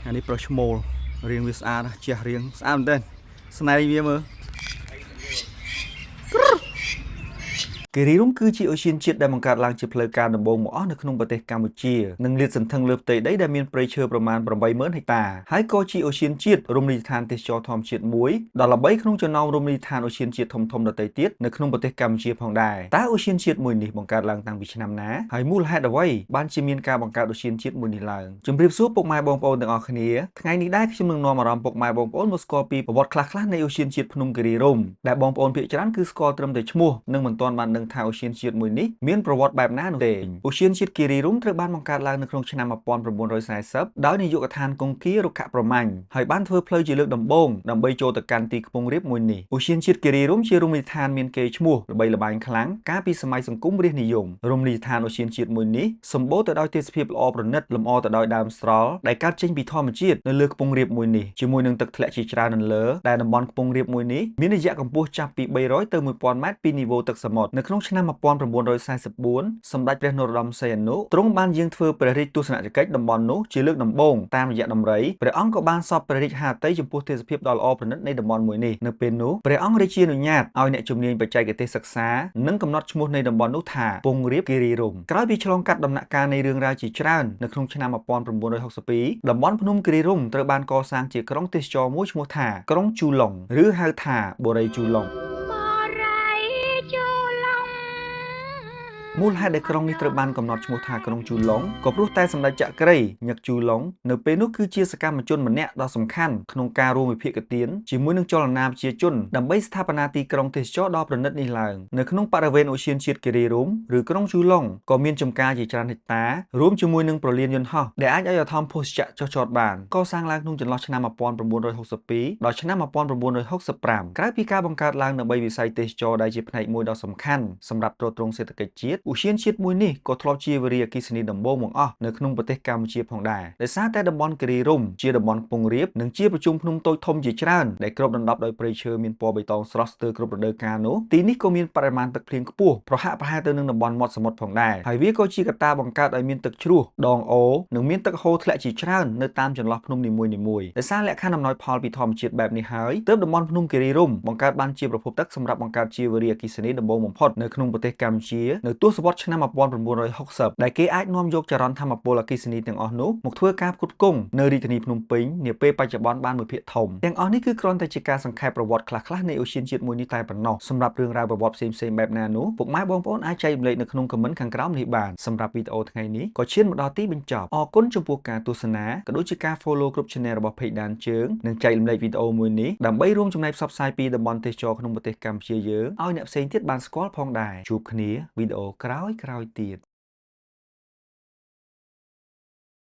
អានេះប្រុសឈ្មោលរៀងវាស្អាតណាស់ជះរៀងស្អាតមែនទែនស្នែងវាមើល គិរីរម្យគឺជាឧទ្យានជាតិដែលបង្កើតឡើងជាផ្លូវការដំបូងមកអស់នៅក្នុងប្រទេសកម្ពុជានិងលាតសន្ធឹងលើផ្ទៃដីដែលមានព្រៃឈើប្រមាណ80,000ហិកតាហើយក៏ជាឧទ្យានជាតិរមណីយដ្ឋានទេសចរធម្មជាតិមួយដ៏ល្បីក្នុងចំណោមរមណីយដ្ឋានឧទ្យានជាតិធំៗដទៃទៀតនៅក្នុងប្រទេសកម្ពុជាផងដែរតើឧទ្យានជាតិមួយនេះបង្កើតឡើងតាំងពីឆ្នាំណាហើយមូលហេតុអ្វីបានជាមានការបង្កើតឧទ្យានជាតិមួយនេះឡើងជម្រាបសួរពុកម៉ែបងប្អូនទាំងអស់គ្នាថ្ងៃនេះដែរខ្ញុំនឹងនាំអារម្មណ៍ពុកម៉ែបងប្អូនមកស្គាល់ពីប្រវត្តិខ្លះៗនៃឧទ្យានជាតិភ្នំគិរីរម្យដែលបងប្អូនភាគច្រើនគឺស្គាល់ត្រឹមតែឈ្មោះនិងមិនទាន់បានដឹងថាឧទ្យានជាតិមួយនេះមានប្រវត្តិបែបណានោះទេឧទ្យានជាតិគិរីរម្យត្រូវបានបង្កើតឡើងនៅក្នុងឆ្នាំ1940ដោយនាយកដ្ឋានគង្គីរុក្ខប្រមាញ់ហើយបានធ្វើផ្លូវជាលើកដំបូងដើម្បីចូលទៅកាន់ទីខ្ពង់រាបមួយនេះឧទ្យានជាតិគិរីរម្យជារមណីយដ្ឋានមានកេរ្តិ៍ឈ្មោះល្បីល្បាញខ្លាំងកាលពីសម័យសង្គមរាស្ត្រនិយមរមណីយដ្ឋានឧទ្យានជាតិមួយនេះសម្បូរទៅដោយទេសភាពល្អប្រណិតលម្អទៅដោយដើមស្រល់ដែលកើតចេញពីធម្មជាតិនៅលើខ្ពង់រាបមួយនេះជាមួយនឹងទឹកធ្លាក់ជាច្រើននៅលើដែលតំបន់ខ្ពង់រាបមួយនេះមានរយៈកម្ពស់ចាប់ពី300ទៅ1000ម៉ែត្រពីនីវ៉ូទឹកសមុទ្រនៅក្នុងឆ្នាំ1944សម្ដេចព្រះនរោត្តមសីហនុទ្រង់បានយាងធ្វើព្រះរាជទស្សនកិច្ចតំបន់នោះជាលើកដំបូងតាមរយៈដំរីព្រះអង្គក៏បានសពព្រះរាជហឫទ័យចំពោះទេសភាពដ៏ល្អប្រណិតនៃតំបន់មួយនេះនៅពេលនោះព្រះអង្គរាជានុញ្ញាតឲ្យអ្នកជំនាញបច្ចេកទេសសិក្សានិងកំណត់ឈ្មោះនៃតំបន់នោះថាពងរាបគិរីរម្យក្រោយពីឆ្លងកាត់ដំណាក់កាលនៃរឿងរ៉ាវជាច្រើននៅក្នុងឆ្នាំ1962តំបន់ភ្នំគិរីរម្យត្រូវបានកសាងជាក្រុងទេសចរមួយឈ្មោះថាក្រុងជូឡុងឬហៅថាបុរីជូឡុង បរិយជូឡុង មូលហេតុដែលក្រុងនេះត្រូវបានកំណត់ឈ្មោះថាក្រុងជូឡុងក៏ព្រោះតែសម្ដេចចក្រីញឹកជូឡុងនៅពេលនោះគឺជាសកម្មជនម្នាក់ដ៏សំខាន់ក្នុងការរួមវិភាគទានជាមួយនឹងចលនាប្រជាជនដើម្បីស្ថាបនាទីក្រុងទេសចរដ៏ប្រណិតនេះឡើងនៅក្នុងបរិវេណឧទ្យានជាតិគិរីរម្យឬក្រុងជូឡុងក៏មានចំការជាច្រើនហិកតារួមជាមួយនឹងប្រលានយន្តហោះដែលអាចឲ្យអាធម្មភោសជ្ជៈចុះចតបានកសាងឡើងក្នុងចន្លោះឆ្នាំ1962ដល់ឆ្នាំ1965ក្រៅពីការបង្កើតឡើងដើម្បីវិស័យទេសចរដែលជាផ្នែកមួយដ៏សំខាន់សម្រាប់ទ្រទ្រង់សេដ្ឋកិច្ចជាតិឧទ្យានជាតិមួយនេះក៏ធ្លាប់ជាវារីអគ្គិសនីដំបូងបង្អស់នៅក្នុងប្រទេសកម្ពុជាផងដែរដោយសារតែតំបន់គិរីរម្យជាតំបន់ខ្ពង់រាបនិងជាប្រជុំភ្នំតូចធំជាច្រើនដែលគ្របដណ្ដប់ដោយព្រៃឈើមានពណ៌បៃតងស្រស់ស្ទើរគ្រប់រដូវកាលនោះទីនេះក៏មានបរិមាណទឹកភ្លៀងខ្ពស់ប្រហាក់ប្រហែលទៅនឹងតំបន់មាត់សមុទ្រផងដែរហើយវាក៏ជាកត្តាបង្កើតឲ្យមានទឹកជ្រោះដងអូរនិងមានទឹកហូរធ្លាក់ជាច្រើននៅតាមចន្លោះភ្នំនីមួយៗដោយសារលក្ខខណ្ឌអំណោយផលពីធម្មជាតិបែបនេះហើយទើបតំបន់ភ្នំគិរីរម្យបង្កើតបានជាប្រភពទឹកសម្រាប់បង្កើតជាវារីអគ្គិសនីដំបូងបំផុតនៅក្នុងប្រទេសកម្ពុជានៅទសវត្សរ៍ឆ្នាំ1960ដែលគេអាចនាំយកចរន្តថាមពលអគ្គិសនីទាំងអស់នោះមកធ្វើការផ្គត់ផ្គង់នៅរាជធានីភ្នំពេញនាពេលបច្ចុប្បន្នបានមួយភាគធំទាំងអស់នេះគឺគ្រាន់តែជាការសង្ខេបប្រវត្តិខ្លះៗនៃឧទ្យានជាតិមួយនេះតែប៉ុណ្ណោះសម្រាប់រឿងរ៉ាវប្រវត្តិផ្សេងៗបែបណានោះពុកម៉ែបងប្អូនអាចចែករំលែកនៅក្នុង comment ខាងក្រោមនេះបានសម្រាប់វីដេអូថ្ងៃនេះក៏ឈានមកដល់ទីបញ្ចប់អរគុណចំពោះការទស្សនាក៏ដូចជាការ follow គ្រប់ channel របស់ Page ដានជើងនិងចែករំលែកវីដេអូមួយនេះដើម្បីរួមចំណែកផ្សព្វផ្សាយពីតំបន់ទេសចរក្នុងប្រទេសកម្ពុជាយើងឲ្យអ្នកផ្សេងទៀតបានស្គាល់ផងដែរជួបគ្នាវីដេអូក្រោយៗទៀត។